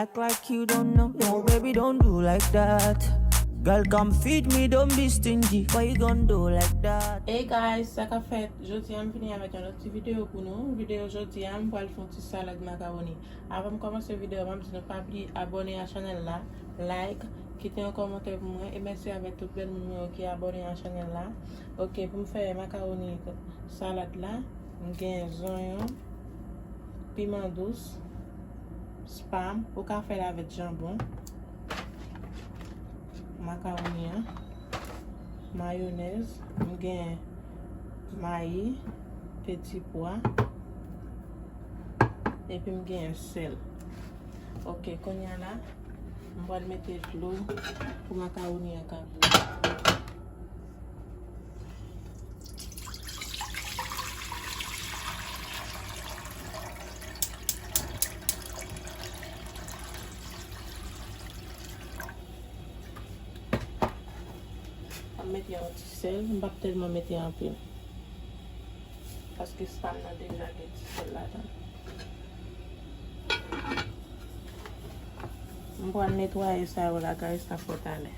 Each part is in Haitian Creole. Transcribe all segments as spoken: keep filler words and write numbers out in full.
Act like you don't know. No, baby, don't do like that. Girl, come feed me, don't be stingy. Why you gonna do like that? Hey guys, sa k ap fèt? Jodi a m vini avèk yon lòt ti videyo pou nou. Videyo jodi a, m pral fè yon ti salad makawoni. Avan m kòmanse videyo a, m ap di nou pa bliye abòne a chanèl la, like, kite yon kòmantè pou mwen, e mèsi avèk tout bèl moun mwen yo ki abòne a chanèl la. Ok, pou m fè makawoni salad la, m gen zonyon, piman dous, spam, ou ka fè l avèk janbon, makawoni an, mayonèz, m gen mayi, peti pwa, epi m gen sèl. Ok, kounye a la, m pral mete dlo pou makawoni an ka bouyi. M ap mete yon ti sèl, m p ap tèlman mete anpil. Paske spam nan deja gen ti sèl ladan l. M pral netwaye sa yo la, guys, n ap fè talè.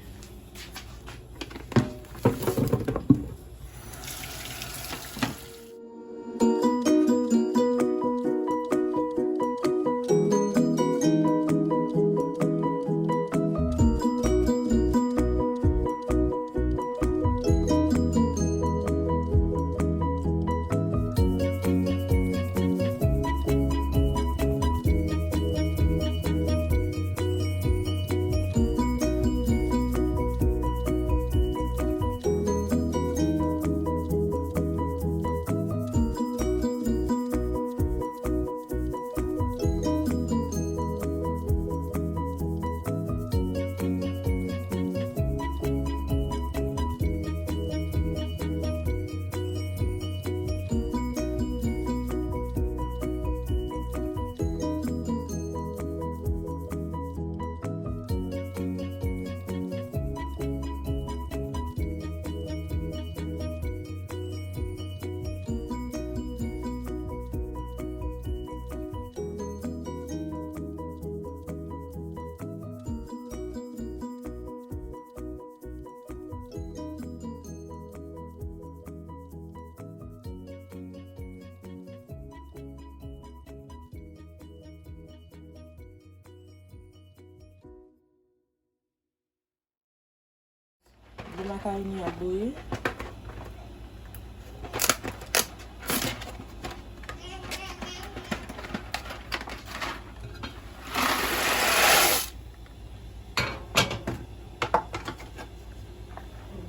Dlo makawoni ap bouyi.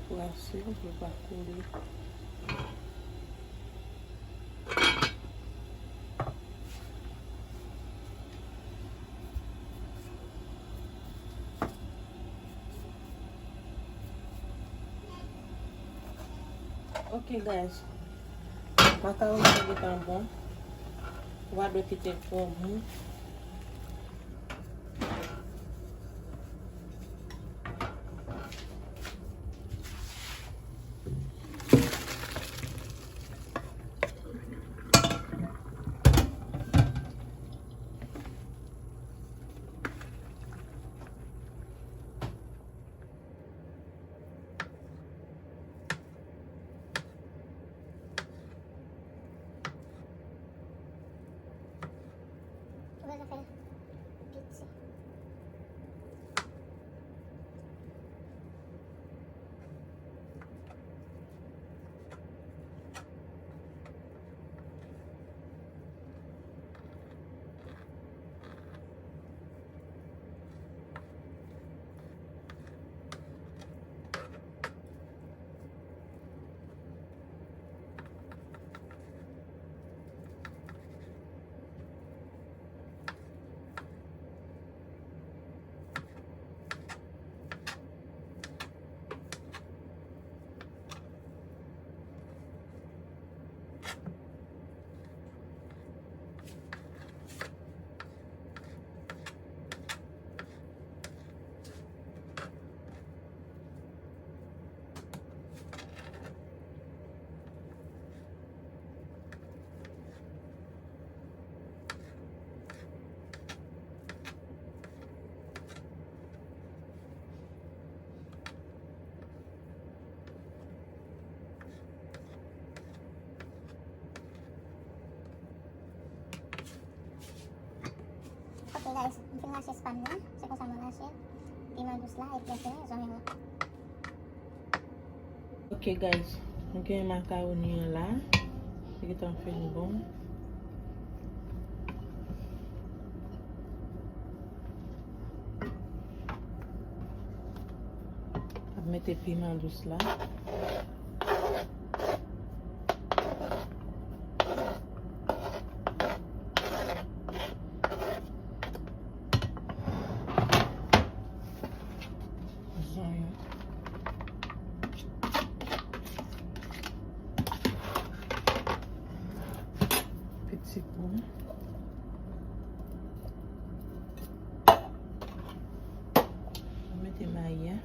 Brase pou l pa koule. Ok guys, makawoni an gentan bon. Ou pa dwe kite l twò mou. M fin rache spam nan, se konsa mwen rache l. Piman dous la, epi zanmi mwen. Ok guys, nou gen makawoni an la. Li gentan fin bon. Ap mete piman dous la. Zonyon. Ti pon. Mete mayi a.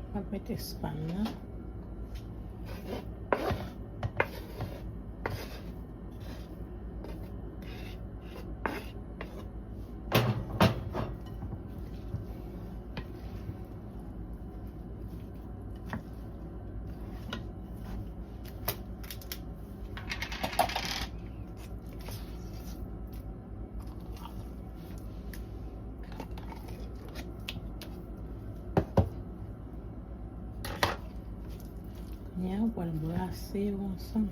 M ap mete spam nan. Kounye a, ou pral brase yo ansanm.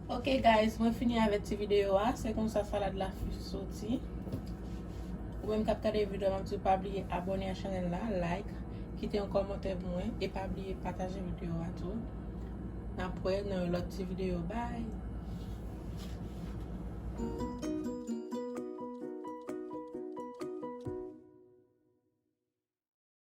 Ok guys, mwen fini avèk ti videyo a. Se konsa salad la fi soti. Ou menm k ap gade videyo a, m ap di w pa bliye abòne a chanèl la, like, kite yon kòmantè pou mwen, e pa bliye pataje videyo a tou. N ap wè nan yon lòt ti videyo. Bye!